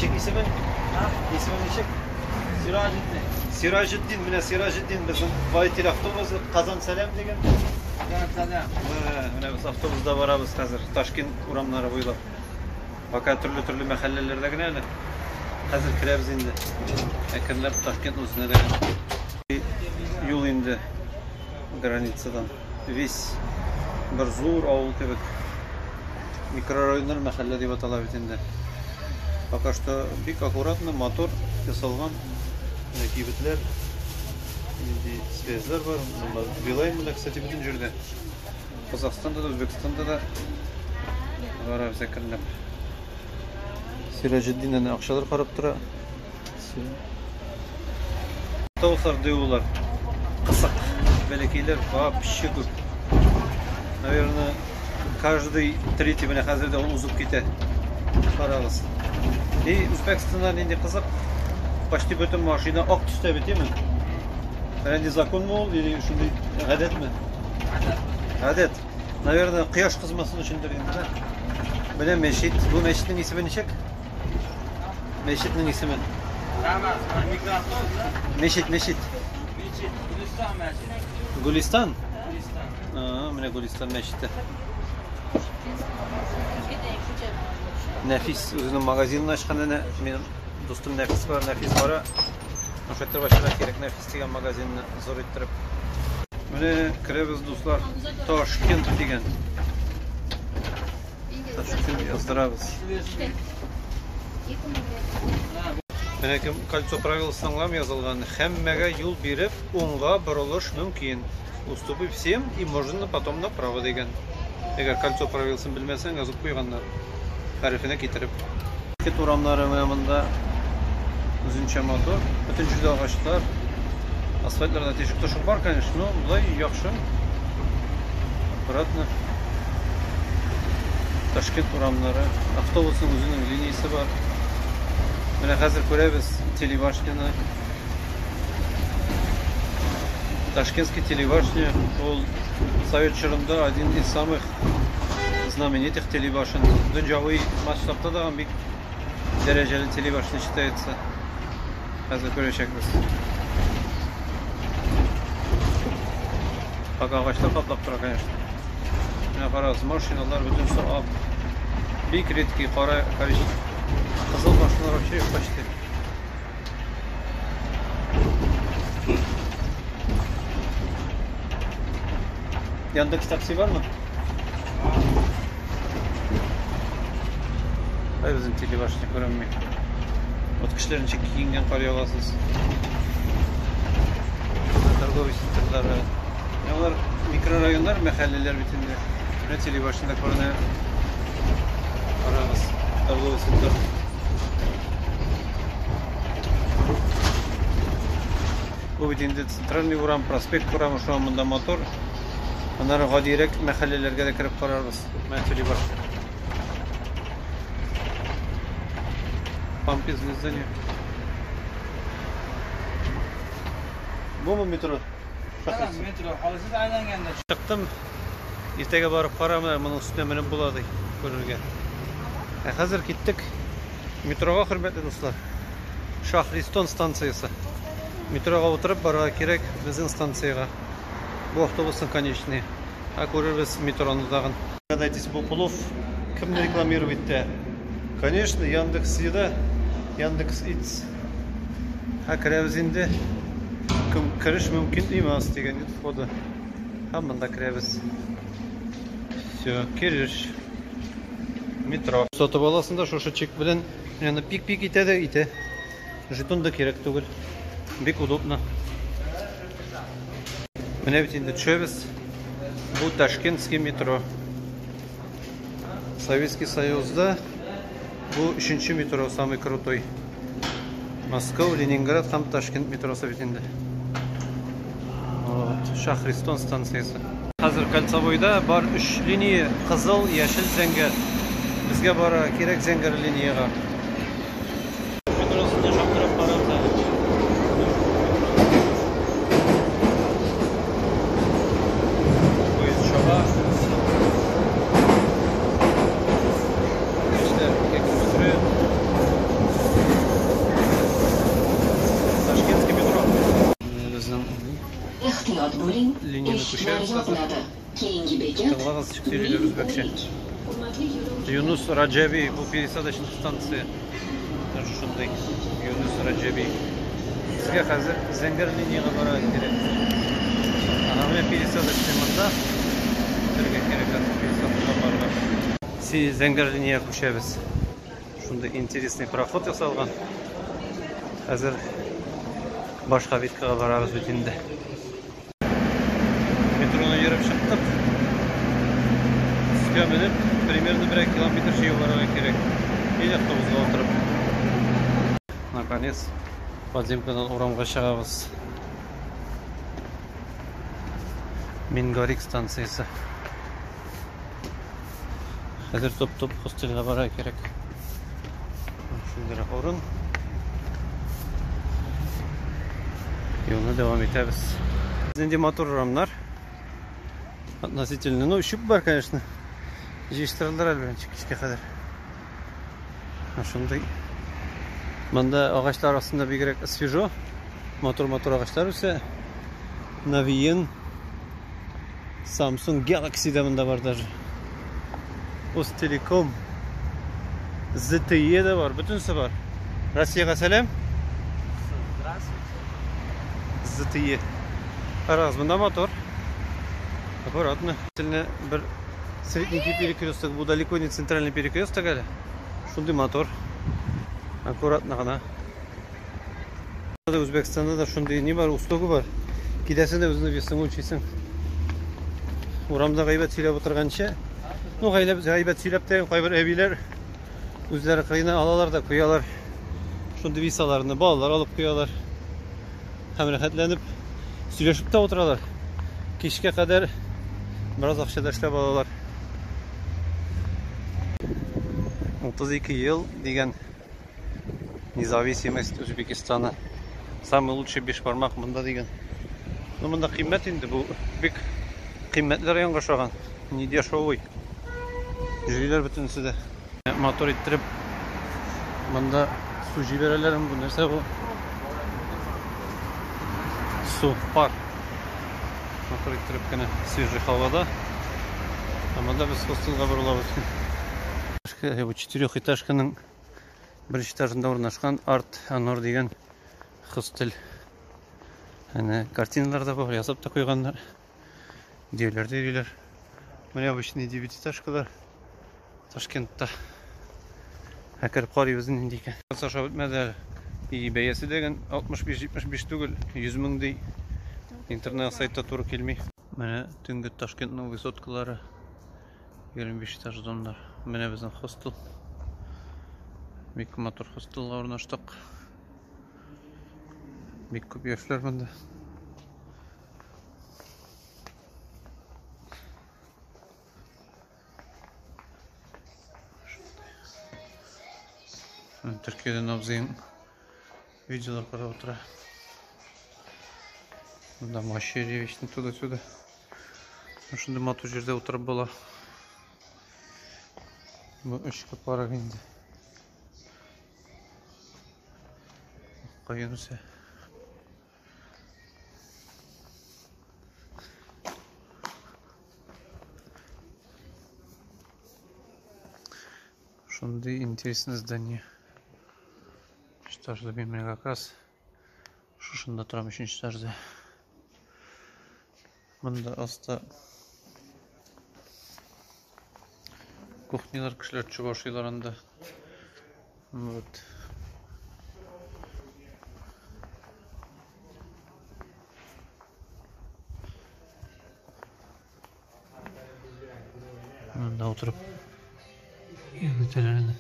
Ничек исемең? Исемең ничек? Сираҗетдин. Сираҗетдин, менә Сираҗетдин безнең водитель автобусы Казан сәлам дигән. Казан сәлам. Менә без автобуста барабыз хәзер Ташкент урамнары буйлап. Пока төрле-төрле мәхәлләләрдә генә әле. Хәзер керәбез инде. Әкренләп Ташкент үзенә дә. Юл инде границадан. Весь бер зур авыл кебек. Микрорайоннар мәхәллә дип атала бит инде. Пока что бик аккуратно, матур ясалган менә кибетләр, нинди связьлар бар. Монда Билайн монда, кстати, бөтен җирдә. Казахстанда да, Үзбәкстанда да барабыз әкренләп. Сираҗетдин әнә акчалар карап тора. Автобуслар Дэулар кысык, бәләкәйләр вообще күп. Наверное, каждый третий менә хәзер дә ул узып китә. Карагыз. И Үзбәкстанда нинди кызык, почти бөтен машина ак төстә бит, әйме? Нинди законмы ул или шундый гадәтме? Гадәт. Наверное, кояш кызмасын өчендер инде, да? Менә мәчет. Бу мәчетнең исеме ничек? Мәчетнең исеме. Мәчет, мәчет. Мәчет, Гөлистан мәчете. Гөлистан? Гөлистан. А, менә Гөлистан мәчете. Нәфис үзенең магазинын ачкан әнә. Минем дустым Нәфис бар, Нәфис бара. Ошатыр башына кирәк Нәфис дигән магазинны зур иттереп. Менә керәбез, дуслар. Ташкент дигән. Ташкент яздырабыз. Менә кем кольцо правиласын аңламый язылган. Һәммәгә юл биреп, уңга борылыш мөмкин. Уступи всем и можно потом направо дигән. Әгәр кольцо правиласын белмәсәң, язып куйганнар. Хәрефенә китереп. Кет урамнары менә монда үзенчә матур. Бөтен җирдә агачлар. Асфальтларда тишек-тошык бар, конечно, но болай яхшы. Аккуратно. Ташкент урамнары. Автобусның үзенең линиясе бар. Менә хәзер күрәбез телебашняны. Ташкентский телебашня, ул совет чорында один из самых знаменитых телебашен. Дөньяви масштабта да бик дәрәҗәле телебашня считается. Хәзер күрәчәкбез. Пока агачлар каплап тора, конечно. Менә карагыз, машиналар бөтенесе ак. Бик редкий кара, коричневый. Кызыл машиналар вообще юк почти. Яндекс такси бармы? Ай, безнең телебашня күренми. Вот кешеләр ничек киенгән карый аласыз. Торговый центрлары. Менә болар микрорайоннар, мәхәлләләр бит инде. Менә телебашня күренә. Карагыз, торговый центр. Бу бит инде центральный урам, проспект урамы, шуңа монда мотор. Аннары гадиерәк мәхәлләләргә дә кереп карарбыз. Менә телебашня. Помпезное здание. Бумы метро? Метро, хәзер әйләнгәндә. Чыктым. Иртәгә барып карам, моның өстенә менеп була ди, күрергә. Ә хәзер киттек метрога, хөрмәтле дуслар. Шахристон станциясе. Метрога утырып барырга кирәк безнең станциягә. Бу автобусның конечный. Ә күрербез метроны тагын. Догадайтесь, бу плов кемне рекламировать итә? Конечно, Яндекс Еда, Яндекс Итс. Ә керәбез инде. Кем кереш мөмкин имас дигән входа. Һәм монда керәбез. Все, кереш. Метро. Сатып аласың да шушы чек белән яны пик-пик итә дә итә. Жетон да кирәк түгел. Бик удобно. Менә бит инде төшәбез. Бу Ташкентский метро. Советский Союзда бу өченче метро, самый крутой. Москва, Ленинград һәм Ташкент метросы бит инде. Вот, Шахристон станциясе. Хәзер кольцевойда бар өч линия: кызыл, яшел, зәңгәр. Безгә бара кирәк зәңгәр линиягә. Метросында шактырап барабыз әле. Поезд чаба. Кешеләр кәкре бөкре. Ehtiyot bo'ling, Линияны eshiklar күчәбез хәзер. yopiladi. Keyingi bekat Тыңлагыз, ничек сөйлиләр үзбәкчә. Hurmatli yo'lovchilar, Юнус Раджаби, бу пересадочный станция. Шундый Юнус Раджаби. Безгә хәзер зәңгәр линиягә барырга кирәк. Ана менә пересадочный монда. Үтәргә кирәк хәзер пересадкага барырга. Зәңгәр линиягә күчәбез. Шундый интересный проход ясалган. Хәзер башка веткага барабыз бит инде. Метроны йөреп чыктык. Өскә менеп, примерно 1 километр җәяү барырга кирәк. Или автобуска утырып. Наконец, подземкадан урамга чыгабыз. Мингарик станциясе. Хәзер топ-топ хостелга барырга кирәк. Шундыйрак урын. Юлны дәвам итәбез. Нинди матур урамнар. Относительно, ну, чүп бар, конечно. Җыештырдылар әле беренче кичкә кадәр. Шундый. Монда агачлар астында бигрәк свежо. Матур-матур агачлар үсә. Navien, Samsung Galaxy да монда бар даже. Остелеком, ZTE да бар, бөтенесе бар. Россиягә сәлам. Здравствуйте. ZTE. Карагыз, монда мотор. Аккуратно. Бер средненький перекресток, бу далеко не центральный перекресток әле. Шундый мотор. Аккуратно гына. Үзбәкстанда да шундый ни бар, услуга бар. Киләсең дә үзеңнең весыңны үлчисең. Урамда гайбәт сөйләп утырганчы, ну, гайбәт сөйләп тә кайбер әбиләр үзләре кырыена алалар да куялар. Шундый весаларны балалар алып куялар. Һәм рәхәтләнеп сөйләшеп тә утыралар. Кичкә кадәр бераз акча да эшләп алалар. 32 ел дигән независимость Узбекистана. Самый лучший бешбармак монда дигән. Ну, монда кыйммәт инде, бу бик кыйммәтле районга ошаган. Не дешевый. Йөриләр бөтенесе дә. Мотор иттереп монда су җибәрәләр, бу нәрсә бу? Су, пар. Мотор иттереп кенә свежий һавада. Ә монда без хостелга борылабыз. Бу четырехэтажканың беренче этажында урнашкан Арт Анор дигән хостел. Әнә картиналар да бар, ясап та куйганнар. Дияләр дә йөриләр. Менә обычный девятиэтажкалар Ташкентта. Ә кереп карыйбыз нинди икән. Саша бетмәде әле. И бәясе дигән 65-75 түгел, 100 мең ди. Интернет сайтта туры килми. Менә төнге Ташкентның высоткалары. 25 этаж домнар. Менә безнең хостел. Бик матур хостелга урнаштык. Бик күп яшьләр монда. Төркиядән абзыем видеолар карап утыра. Монда машина вечно туда-сюда. Шундый матур җирдә утырып була. Бу эчке парк инде. Каен үсә. Шундый интересное здание. Этажда мин как раз шушында торам, өченче этажда. Монда аста кухнялар, кешеләр төшеп ашыйлар анда. Вот. Монда утырып егетләрне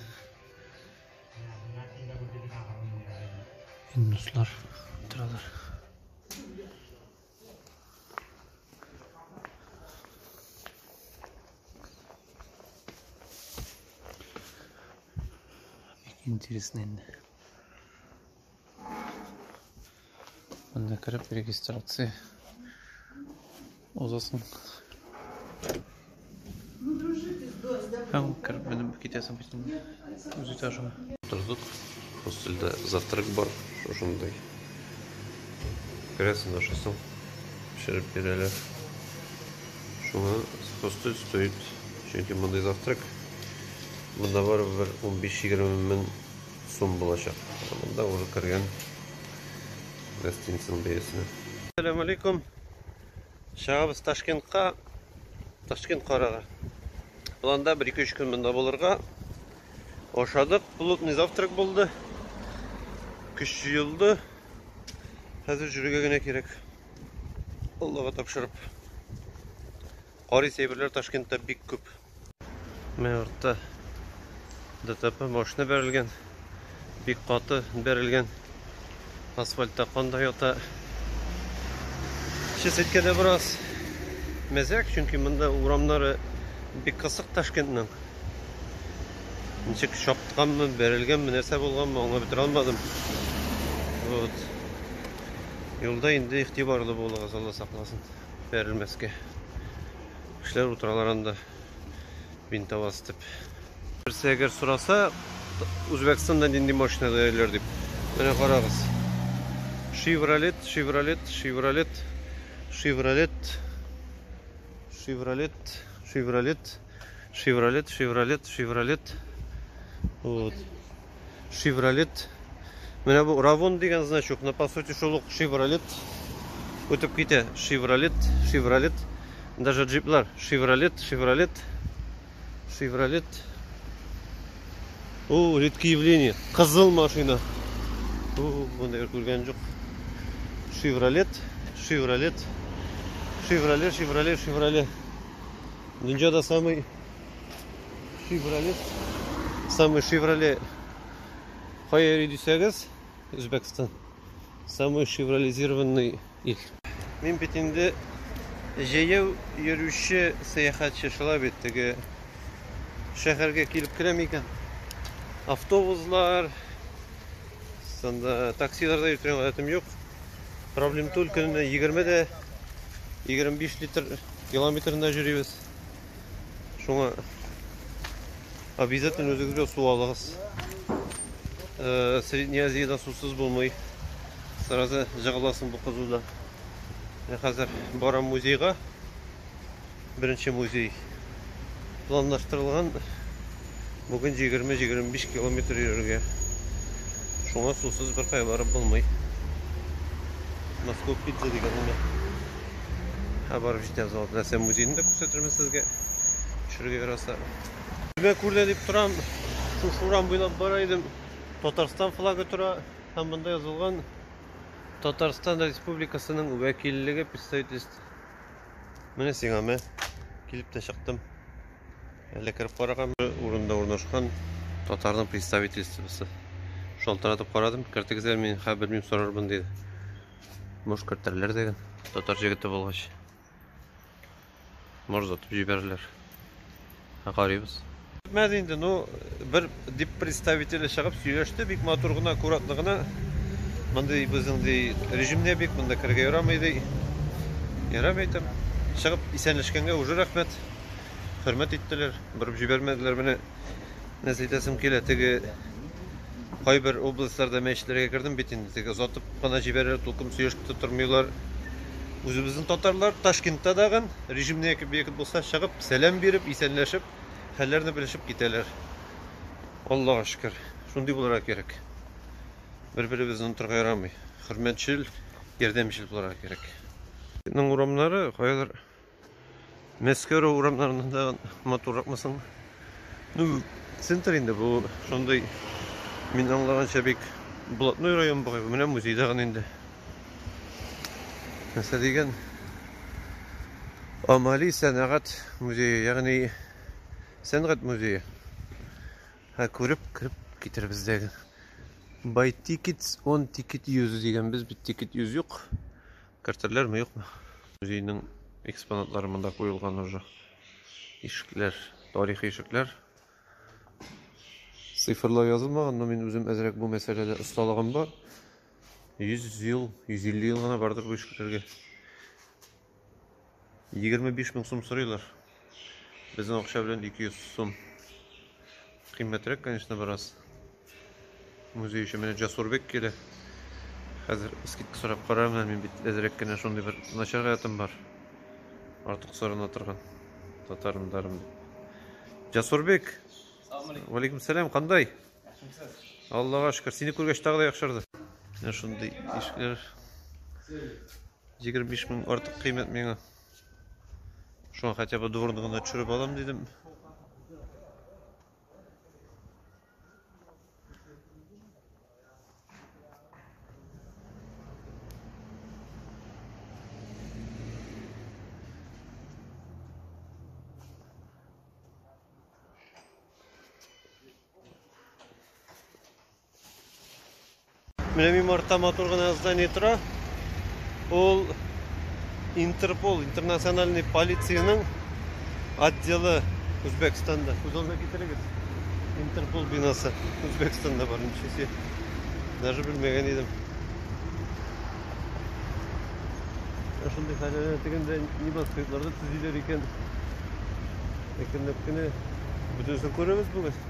индуслар утыралар. Бик интересно инде. Монда кереп регистрация узасың. Һәм кереп менеп китәсең бит инде. Үз этажыңа. Утырдык. Хостелда завтрак бар, шушындай. Керәсең, ашыйсың. Пешереп бирәләр. Шуңа хостел стоит. Чөнки мондый завтрак монда барыбер 15-20 мең сум булачак. Ә монда уже кергән гостиницаның бәясенә. Ассаламу алейкум. Чыгабыз Ташкентка. Ташкент карага. Планда 1-2-3 көн монда булырга. Ашадык, плотный завтрак булды. Көч җыелды. Хәзер йөрергә генә кирәк. Аллага тапшырып. Карыйсы әйберләр Ташкентта бик күп. Менә артта ДТП машина бәрелгән. Бик каты бәрелгән. Асфальтта кан да ята. Чес әйткәндә бераз мәзәк, чөнки монда урамнары бик кысык Ташкентның. Ничек чапканмы, бәрелгәнме, нәрсә булганмы, аңлап бетерә алмадым. Вот. Юлда инде игътибарлы булыгыз, Алла сакласын, бәрелмәскә. Кешеләр утыралар анда бинтоваз итеп. Берсе әгәр сораса, Үзбәкстанда нинди машинада йөриләр дип. Менә карагыз. Chevrolet, Chevrolet, Chevrolet, Chevrolet, Chevrolet, Chevrolet, Chevrolet, Chevrolet, Chevrolet. Вот. Chevrolet. Менә бу Равон дигән значок, но по сути шул ук Chevrolet үтеп китә. Chevrolet, Chevrolet. Даже джиплар Chevrolet, Chevrolet, Chevrolet. О, редкие явление. Кызыл машина. О, мондай күргән юк. Chevrolet, Chevrolet, Chevrolet, Chevrolet, Chevrolet. Дөньяда самый Chevrolet, самый Chevrolet кая йөри дисәгез, Үзбәкстан. Самый шевролизированный ил. Мин бит инде җәяү йөрүче сәяхәтче, шулай бит, теге шәһәргә килеп керәм икән. Автобуслар, анда таксиларда йөргән гадәтем юк. Проблем түгел, көненә 20 дә 25 литр километрында йөрибез. Шуңа обязательно үзегезгә су алыгыз. Средняя Азияда сусыз булмый. Сразу жыгыласың бу кызуда. Мен хәзер барам музейга. Беренче музей планлаштырылган. Бүген 20-25 километр йөрергә. Шуңа сусыз бер кая барып булмый. Москва пицца дигән менә. Һә, барып җитәбез. Алып нәрсә музейны да күрсәтермен сезгә. Төшерергә яраса. Менә күрдә дип торам. Шушы урам буйлап бара идем. Татарстан флагы тора һәм монда язылган Татарстан Республикасының вәкиллеге представительство. Менә сиңа мә. Килеп тә чыктым. Әллә кереп караган урында урнашкан татарның представительствосы. Шалтыратып карадым, кертегез әле, мин хәбәр белмим, сорармын диде. Может, кертерләр дигән, татар җегете булгач. Может, озатып җибәрерләр. Ә карыйбыз. Бетмәде инде, ну, бер дип представителе чыгып сөйләште, бик матур гына, аккуратно гына. Мондый безнең ди режимне бик монда керергә ярамый ди. Ярамый әйтәм. Чыгып исәнләшкәнгә уже рәхмәт. Хөрмәт иттеләр, борып җибәрмәделәр. Менә нәрсә әйтәсем килә, теге кайбер областьларда мәчетләргә кердем бит инде, теге озатып кына җибәрәләр, толком сөйләшеп тә тормыйлар. Үзебезнең татарлар Ташкентта дагын режимне кебек булса чыгып, сәлам биреп, исәнләшеп, хәлләрне белешеп китәләр. Аллага шөкер, шундый булырга кирәк. Бер-беребезне онытырга ярамый. Хөрмәтчел, ярдәмчел булырга кирәк. Ның урамнары каядыр Мәскәү урамнарыннан да матурракмы соң? Ну, центр инде бу шундый, мин аңлаганча, бик блатной район бугай. Менә музейда гына инде. Нәрсә дигән? Амали сәнәгать музее, ягъни сәнгать музее. Һә, күреп кереп китербез дә. Buy tickets on ticket 100 дигән, без бит ticket 100 юк. Кертерләрме, юкмы? Музейның экспонатлары монда куелган уже. Ишекләр, тарихи ишекләр. Цифрлар язылмаган, но мин үзем әзрәк бу мәсьәләдә осталыгым бар. 100 ел, 150 ел гына бардыр бу ишекләргә. 25 мең сум сорыйлар. Безнең акча белән 200 сум. Кыйммәтрәк, конечно, бераз. Музей өчен менә Джасурбек килә. Хәзер скидка сорап карармын, мин бит әзрәк кенә шундый бер начар гадәтем бар. Артык сорана торган. Татарым дарым дип. Жасурбек. Валейкум сәлам, кандай? Аллага шөкер, сине күргәч тагы да яхшырды. Менә шундый ишекләр. 25 мең артык кыйммәт миңа. Шуңа хотя бы дворны гына төшереп алам дидем. Менә мин артта матур гына здание тора. Ул Интерпол, интернациональный полициянең отделы Үзбәкстанда. Күз алдына китерегез. Интерпол бинасы Үзбәкстанда бар, ничего себе. Даже белмәгән идем. Шундый хәлләрне тегендә небоскребларда төзиләр икән. Әкренләп кенә бөтенесен күрербез бүген.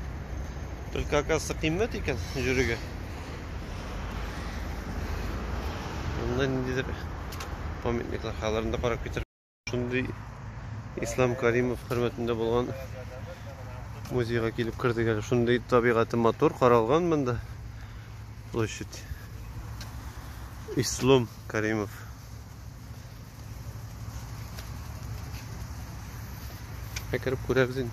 Только оказывается кыйммәт икән йөрергә. Монда ниндидер памятниклар аларны да карап китер. Шундый Ислам Каримов хөрмәтендә булган музейга килеп кердек әле. Шундый табигате матур каралган монда. Площадь. Ислам Каримов. Ә кереп күрәбез инде.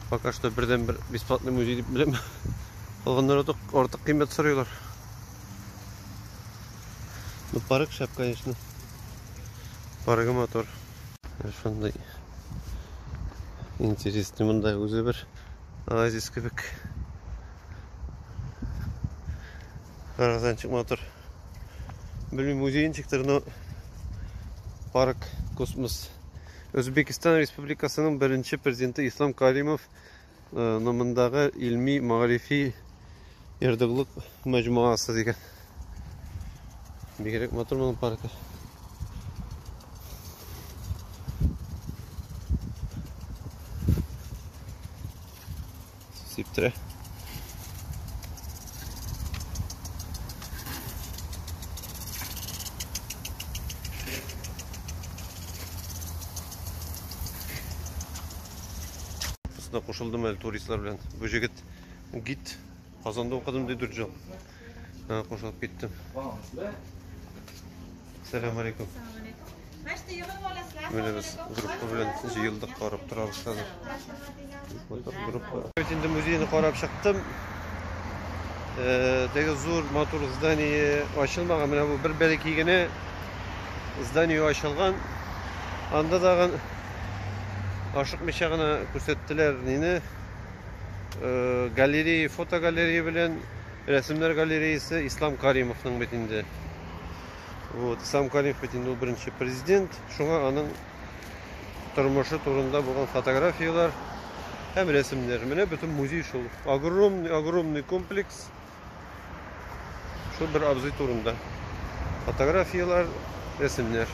Пока что бердән бер бесплатный музей дип беләм. Калганнары артык, артык кыйммәт сорыйлар. Ну, парк шәп, конечно. Паркы матур. Шундый интересный монда үзе бер оазис кебек. Карасаң чик матур. Белмим, музей ничектер, но парк космос. Өзбекстан Республикасының беренче президенты Ислам Каримов номындагы илми мәгарифи ярдыглык мәҗмуасы дигән. Бигрәк матур моның паркы. Сиптерә. Бусына кушылдым әле туристлар белән. Бу җегет гид Казанда укыдым ди дүрт ел. Кушылып киттем. Сәлам алейкум. Менә без группа белән җыелдык, карап торабыз хәзер. Группа. Бит инде музейны карап чыктым. Теге зур матур здание ачылмаган. Менә бу бер бәләкәй генә здание ачылган. Анда тагын ашыкмыйча гына күрсәттеләр нине. Галерея, фотогалерея белән рәсемнәр галереясы Ислам Каримовның бит инде. Вот, Ислам Каримов бит инде ул беренче президент, шуңа аның тормышы турында булган фотографияләр һәм рәсемнәр. Менә бөтен музей шул. Огромный, огромный комплекс. Шул бер абзый турында. Фотографияләр, рәсемнәр.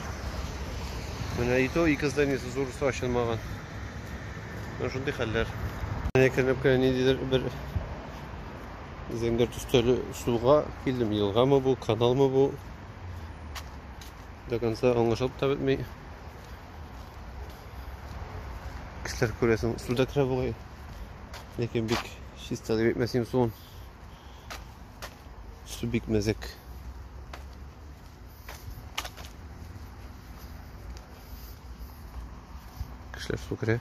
Менә и то ике зданиесе зурысы ачылмаган. Менә шундый хәлләр. Менә әкренләп кенә ниндидер бер Зәңгәр төстәле суга килдем. Елгамы бу, каналмы бу? До конца аңлашылып та бетми. Кешеләр күрәсең, суда керә бугай. Ләкин бик чиста дип әйтмәс идем суын. Су бик мәзәк. Кешеләр су керә.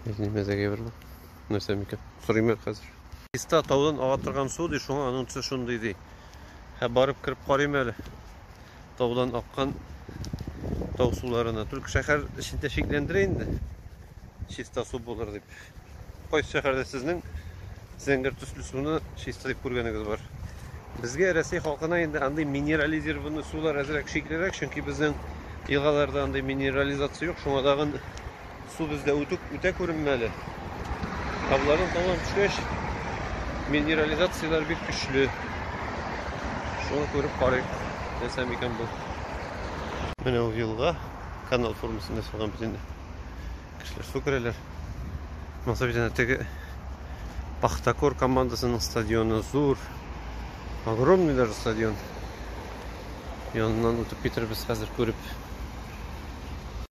Ләкин мәзәк әйбер бу. Нәрсә микән? Сорыйм әле хәзер. Чиста таудан ага торган су ди, шуңа аның төсе шундый ди. Ә барып кереп карыйм әле. Таудан аккан тау суларына. Только шәһәр эчендә шикләндерә инде. Чиста су булыр дип. Кайсы шәһәрдә сезнең зәңгәр төсле суны чиста дип күргәнегез бар? Безгә Рәсәй халкына инде андый минерализированный сулар әзрәк шиклерәк, чөнки безнең елгаларда андый минерализация юк, шуңа тагын Су бездә үтүк үтә күренмәле. Таблардан таудан төшкәч, минерализацияләр бик көчле. Шуны күреп карыйк. Нәрсә микән бу? Менә ул елга канал формасында салган бит инде. Кешеләр су керәләр. Монысы бит инде теге Пахтакор командасының стадионы зур. Огромный даже стадион. Яныннан үтеп китербез хәзер күреп.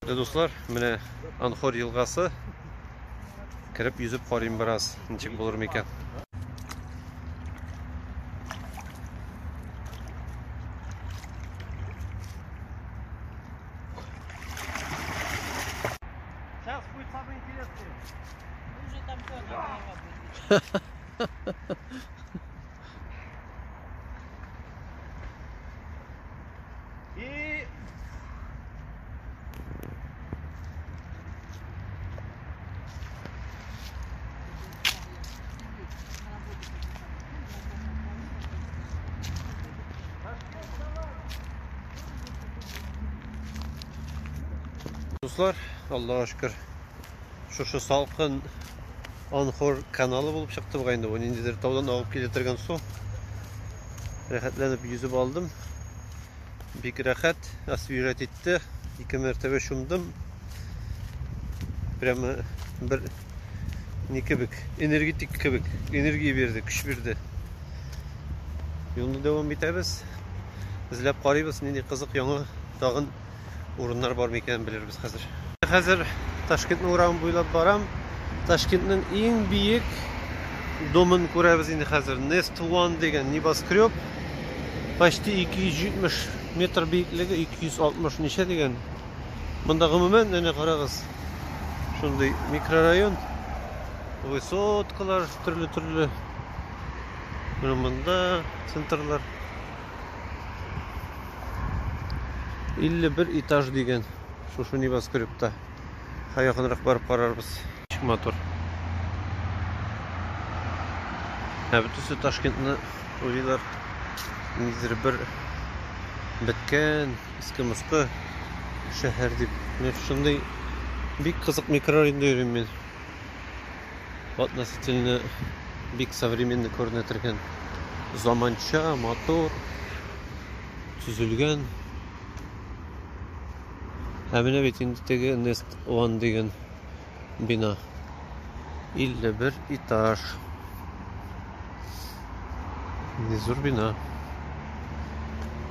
Дуслар, менә Анхор елгасы. Кереп йөзеп карыйм бераз, ничек булыр микән. Сейчас будет самое интересное. Уже там все, голова будет. И Дуслар, Аллага шөкер, шушы салкын Анхор каналы булып чыкты бугай инде. Бу ниндидер таудан агып килә торган су. Рәхәтләнеп йөзеп алдым. Бик рәхәт, освежать итте. Ике мәртәбә чумдым. Прямо бер ни кебек, энергетик кебек, энергия бирде, көч бирде. Юлны дәвам итәбез. Эзләп карыйбыз, нинди кызык яңа тагын урыннар бар микәнен белербез хәзер. Хәзер Ташкентның урамы буйлап барам. Ташкентның иң биек домын күрәбез инде хәзер. Nest One дигән небоскреб. Почти 270 метр биеклеге, 260 ничә дигән. Монда гомумән, әнә карагыз, шундый микрорайон. Высоткалар төрле-төрле. Менә монда центрлар. 51 этаж дигән шушы небоскребта. Ха якынрак барып карарбыз. Ничек матур. Ә бөтенесе Ташкентны уйлыйлар. Ниндидер бер беткән, иске-москы шәһәр дип. Менә шундый бик кызык микрорайонда йөрим мин. Относительно бик современный күренә торган заманча, матур төзелгән. Ә менә бит инде теге Nest One дигән бина. 51 этаж. Не зур бина.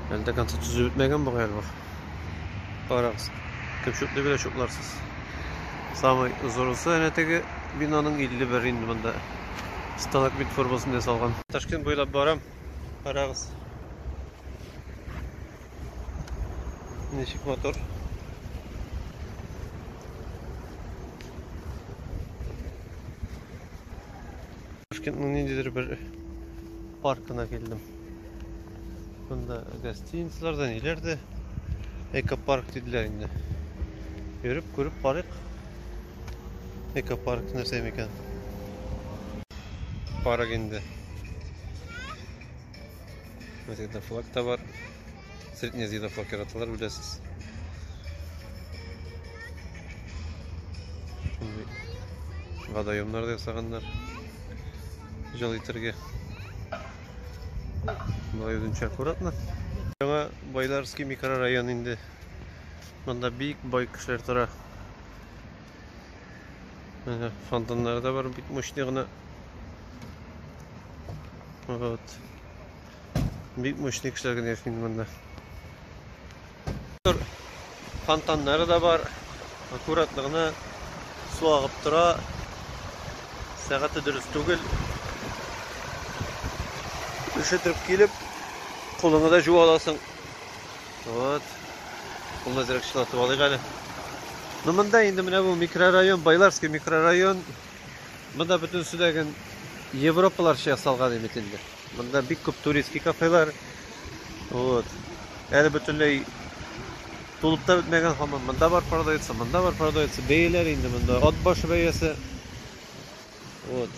Әле до конца төзелеп бетмәгән бугай әле бу. Карагыз. Кем чүпли белә чүпларсыз. Самый зурысы әнә теге бинаның 51 инде монда. Сталагмит формасында ясалган. Ташкент буйлап барам. Карагыз. Ничек матур. Ташкентның ниндидер бер паркына килдем. Монда гостиницалар да ниләр дә. Экопарк диделәр инде. Йөреп күреп карыйк. Экопарк нәрсә микән? Парк инде. Мәсәлән, флаг та бар. Средняя Азияда флаг яраталар, беләсез. Шундый водоемнар да ясаганнар. Җал итәргә. Болай үзенчә аккуратно. Яңа Байларский микрорайон инде. Монда бик бай кешеләр тора. Менә фонтаннар да бар, бик мощный гына. Вот. Бик мощный кешеләр генә яши монда. Фонтаннары да бар. Аккуратно гына су агып тора. Сәгате дөрес түгел. Өшетеп килеп, кулыңны да жуа аласың. Вот. Кулны әзрәк чылатып алыйк әле. Ну монда инде менә бу микрорайон, Байларский микрорайон. Монда бөтенесе дә ген Европаларча ясалган бит инде. Монда бик күп туристский кафелар. Вот. Әле бөтенләй тулып та бетмәгән һаман. Монда бар продается, монда бар продается. Бәяләр инде монда ат башы бәясе. Вот.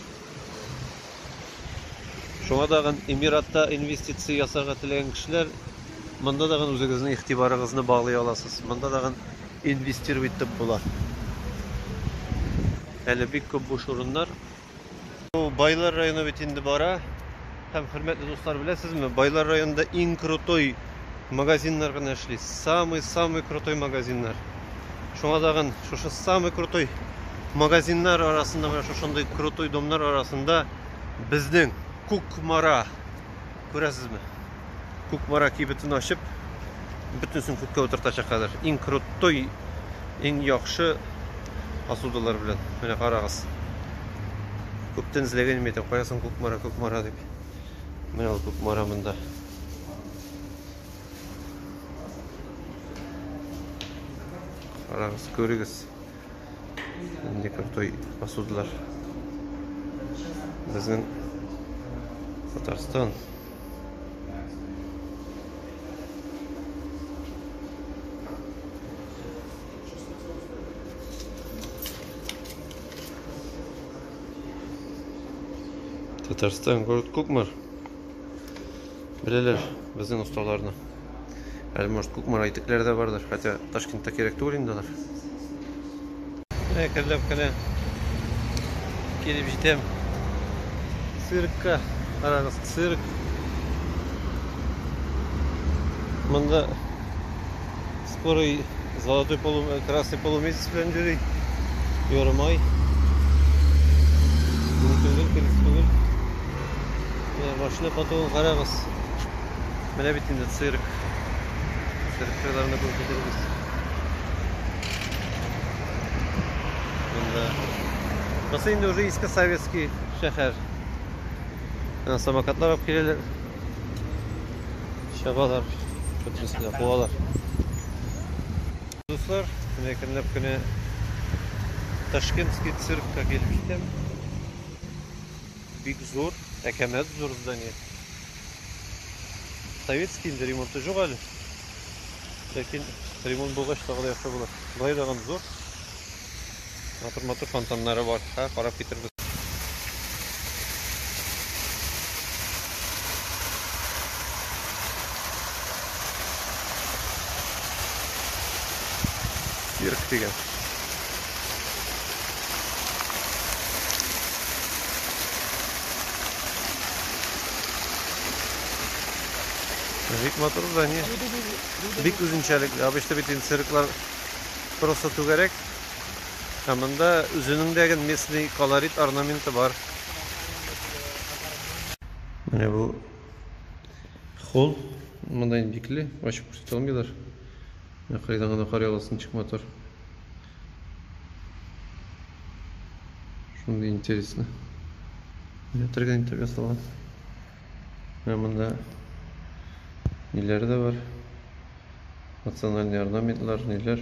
Шуңа тагын Эмиратта инвестиция ясарга теләгән кешеләр монда тагын үзегезнең игътибарыгызны баглый аласыз. Монда тагын инвестировать итеп була. Әле бик күп буш урыннар. Бу Байлар районы бит инде бара. Һәм хөрмәтле дуслар, беләсезме, Байлар районында иң крутой магазиннар гына эшли. Самый-самый крутой магазиннар. Шуңа тагын шушы самый крутой магазиннар арасында, менә шушындый крутой домнар арасында безнең Кукмара Күрәсезме? Кукмара кибетен ачып, бөтенесен күккә утыртачак хәзер. Иң крутой, иң яхшы посудалар белән. Менә карагыз. Күптән эзләгән идем, каясың Кукмара, Кукмара дип. Менә ул Кукмара монда. Карагыз, күрегез. Нинди крутой посудалар. Безнең Татарстан. Татарстан, город Кукмар. Беләләр безнең осталарны. Әле может Кукмар итекләре дә бардыр, хотя Ташкентта кирәк түгел инде алар. Әкренләп кенә килеп җитәм. Циркка. Карагыз, цирк. Монда скорый золотой полу, красный полумесяц белән йөри. Ярымай. Бу түгел, крест түгел. Менә машина потогын карагыз. Менә бит инде цирк. Циркчыларны күреп китербез. Монда. Бусы инде уже иске советский шәһәр. Менә самокатлар алып киләләр. Чабалар, бөтенесен дә куалар. Дуслар, менә әкренләп кенә Ташкентский циркка килеп җитәм. Бик зур, әкәмәт зур здание. Советский инде ремонты юк әле. Ләкин ремонт булгач тагы да яхшы булыр. Болай да зур. Матур-матур фонтаннары бар. Ха, карап китербез. Цирк дигән. Бик матур здание. Бик үзенчәлекле. Обычно бит инде цирклар просто түгәрәк. Ә монда үзенең дә местный колорит орнаменты бар. Менә бу холл. Монда инде бикле, ачып күрсәтә алмыйлар. Менә кайдан гына карый аласың, ничек матур. Шундый интересно. Менә торган итеп ясалган. Менә монда ниләр дә бар. Национальный орнаментлар, ниләр.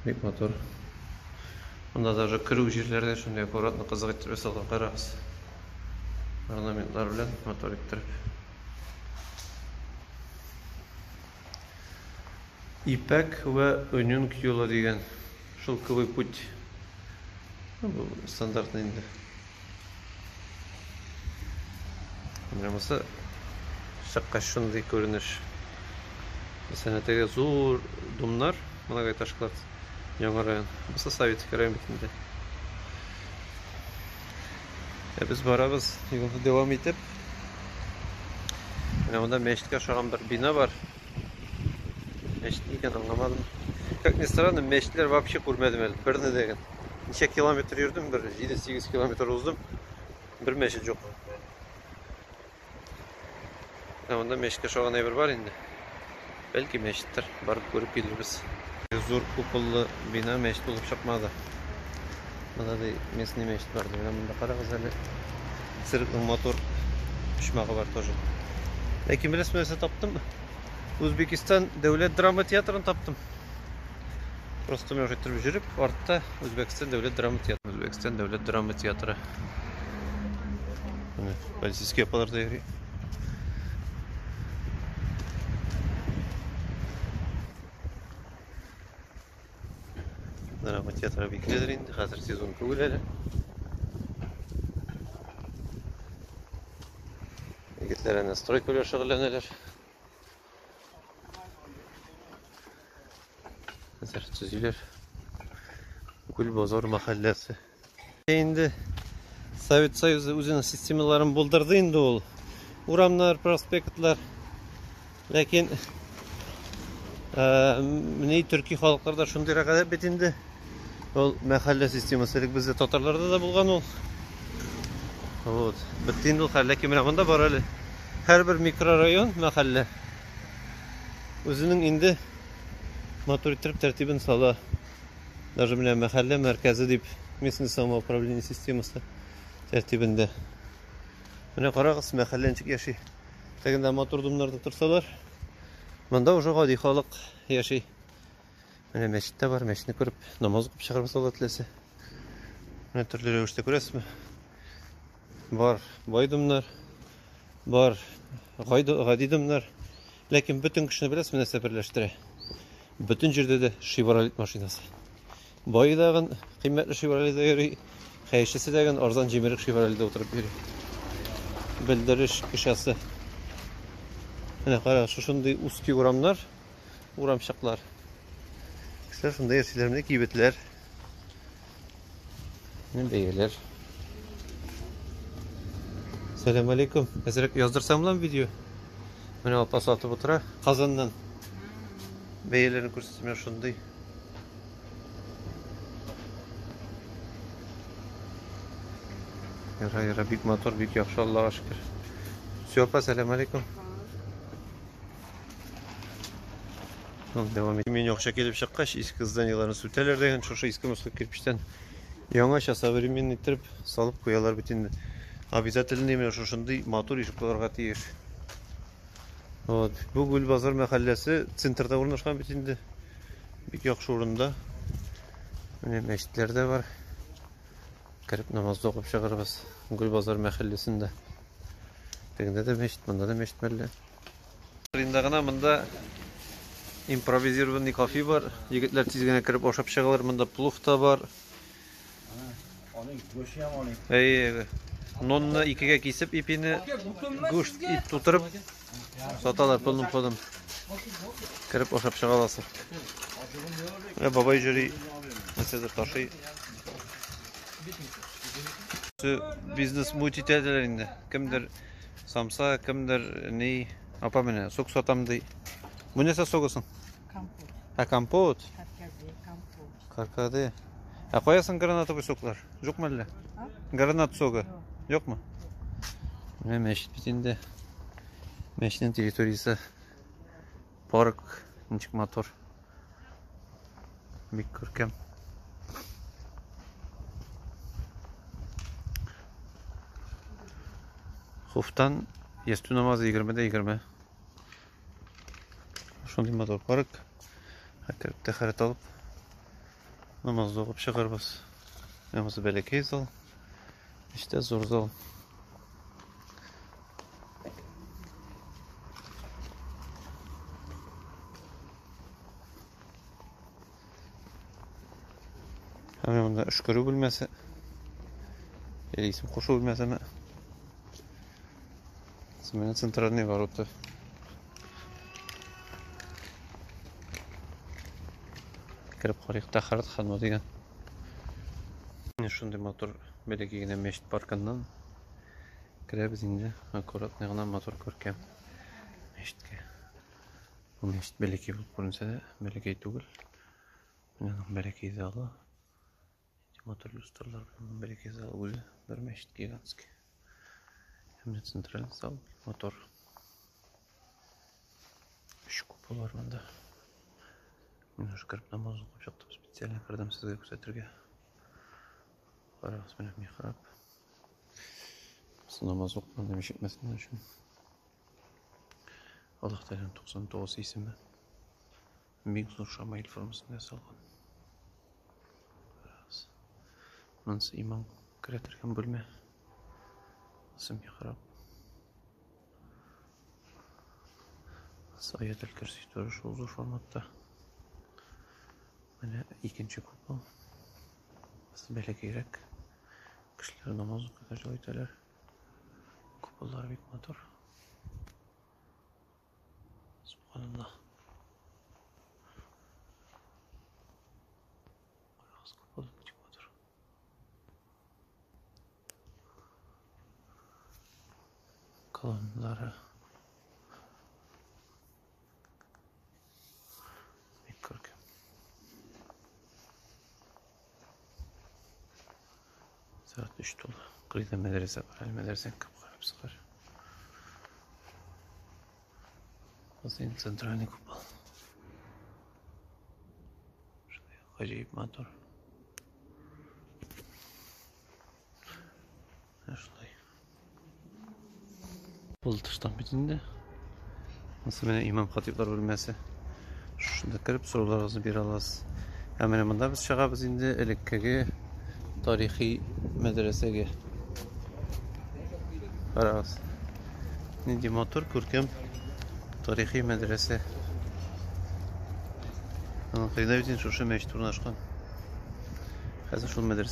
Бик матур. Монда даже керү җирләре дә шундый аккуратно, кызык итеп ясалган, карагыз. Орнаментлар белән матур иттереп. Ипәк вә Өнюнг юлы дигән шелковый путь. Бу стандартный инде. Менә монысы чыккач шундый күренеш. Мәсәлән, теге зур домнар, многоэтажкалар, яңа район. Бусы советский район бит инде. Ә без барабыз, юлны дәвам итеп. Менә монда мәчеткә охшаган бер бина бар. Мәчет икән, аңламадым. Как ни странно, мәчетләр вообще күрмәдем әле, берне дә. Ничә километр йөрдем, бер 7-8 километр уздым. Бер мәчет юк. Менә монда мәчеткә охшаган әйбер бар инде. Бәлки мәчеттер, барып күреп килербез. Зур куполлы бина мәчет булып чыкмады. Монда да местный мәчет бар. Менә монда карагыз әле. Циркның матур почмагы бар тоже. Ләкин беләсезме, нәрсә таптым? Үзбекистан дәүләт драма театрын таптым. Просто мен иттереп йөреп, артта Үзбекстан дәүләт драма театры. Үзбекстан дәүләт драма театры. Менә полицейский апалар да йөри. Драма театры бикледер инде, хәзер сезон түгел әле. Егетләр әнә стройка белән шөгыльләнәләр. Хәзер төзиләр. Гүлбазар мәхәлләсе. Инде Совет Союзы үзенең системаларын булдырды инде ул. Урамнар, проспектлар. Ләкин менә төрки халыкларда шундыйрак гадәт бит инде. Ул мәхәллә системасы элек бездә татарларда да булган ул. Вот. Бетте инде ул хәл. Ләкин менә монда бар әле. Һәрбер микрорайон, мәхәллә үзенең инде матур иттереп тәртибен сала. Даже менә мәхәллә мәркәзе дип местное самоуправление системасы тәртибендә. Менә карагыз, мәхәллә ничек яши. Тегендә матур домнарда торсалар, монда уже гади халык яши. Менә мәчет тә бар, мәчетне күреп, намаз укып чыгарбыз Алла теләсә. Менә төрле рәвештә күрәсезме? Бар бай домнар, бар гади домнар. Ләкин бөтен кешене беләсезме нәрсә берләштерә? Бөтен җирдә дә Шевролет машинасы. Бай дагын кыйммәтле Шевролетта йөри, хәерчесе дәген арзан җимерек Шевролетта утырып йөри. Белдереш кешасы. Менә кара, шушындый узкий урамнар, урамчыклар. Кешеләр шунда яшиләр, менә кибетләр. Менә бәяләр. Сәлам алейкум. Әзрәк яздырсам буламы видео? Менә апа сатып утыра Казаннан. Бәяләрен күрсәтсәм, менә шундый. Яра, яра, бик матур, бик яхшы, Аллага шөкер. Все, апа, сәлам алейкум. Ну, дәвам итим. Мин акча килеп чыккач, иске зданиеләрне сүтәләр дигән, шушы иске москы кирпичтән яңача современный иттереп салып куялар бит инде. Обязательно менә шушындый матур ишек булырга тиеш. Вот. Бу Гүлбазар мәхәлләсе центрда урнашкан бит инде. Бик яхшы урында. Менә мәчетләр дә бар. Кереп намаз да укып чыгарбыз Гүлбазар мәхәлләсендә. Тегендә дә мәчет, монда да мәчет мәллә. Кырында гына монда импровизированный кафе бар. Егетләр тиз генә кереп ашап чыгалар. Монда плов та бар. Әй, нонны икегә кисеп ипине гушт ит тутырып саталар полным ходом. Кереп ашап чыга аласың. Менә бабай җөри, нәрсәдер ташый. Бизнес муть итәләр инде. Кемдер самса, кемдер ни, апа менә сок сатам ди. Бу нәрсә согы соң? Компот. Ә компот? Каркаде, компот. Каркаде. Ә кая соң гранатовый соклар? Юкмы әллә? Гранат согы. Юкмы? Менә мәчет бит инде. Мәчетнең территориясе парк ничек матур. Бик күркәм. Хуфтан ястү намазы 20 дә 20. Шундый матур парк. Кереп тәһарәт алып, намаз укып чыгарбыз. Намазы бәләкәй зал, эчтә зур зал. Һәм монда өшкерү бүлмәсе. Или исем кушу бүлмәсеме? Менә центральный ворота. Кереп карыйк, Тәһарәт хана дигән. Менә шундый матур бәләкәй генә мәчет паркыннан керәбез инде, аккуратный гына матур күркәм мәчеткә. Бу мәчет бәләкәй булып күренсә дә, бәләкәй түгел. Менә аның бәләкәй залы. Матур люстралар белән бәләкәй зал үзе бер мәчет гигантский. Һәм менә централь зал матур. Өч купол бар монда. Мин уже кереп намаз укып чыктым, специально кердем сезгә күрсәтергә. Карагыз, менә михраб. Намаз укыганда ишетмәсен өчен. Аллаһ Тәгаләнең 99 исеме бик зур шамаил формасында ясалган. Карагыз. Монысы имам керә торган бүлмә. Монысы михраб. Монысы аятел көрси тоже шул зур форматта. Менә икенче купол. Монысы бәләкәйрәк. Кешеләр намаз укырга җылы итәләр. Куполлар бик матур. Субханаллах. Карагыз, купол бик матур. Колонналары бик күркәм. Сәгать 3 тулы. Кырыйда мәдрәсә бар, әле мәдрәсәне кем карап чыгар. Бусы инде центральный купол. Шулай гаҗәеп матур. Менә шулай. Ул тыштан бит инде. Монысы менә имам хатиплар бүлмәсе. Шушында кереп сорауларыгызны бирә аласыз. Ә менә монда без чыгабыз инде элеккеге тарихи мәдрәсәгә. Карагыз. Нинди матур, күркәм тарихи мәдрәсә. Аның кырыенда бит инде шушы мәчет урнашкан. Хәзер шул мәдрәсә.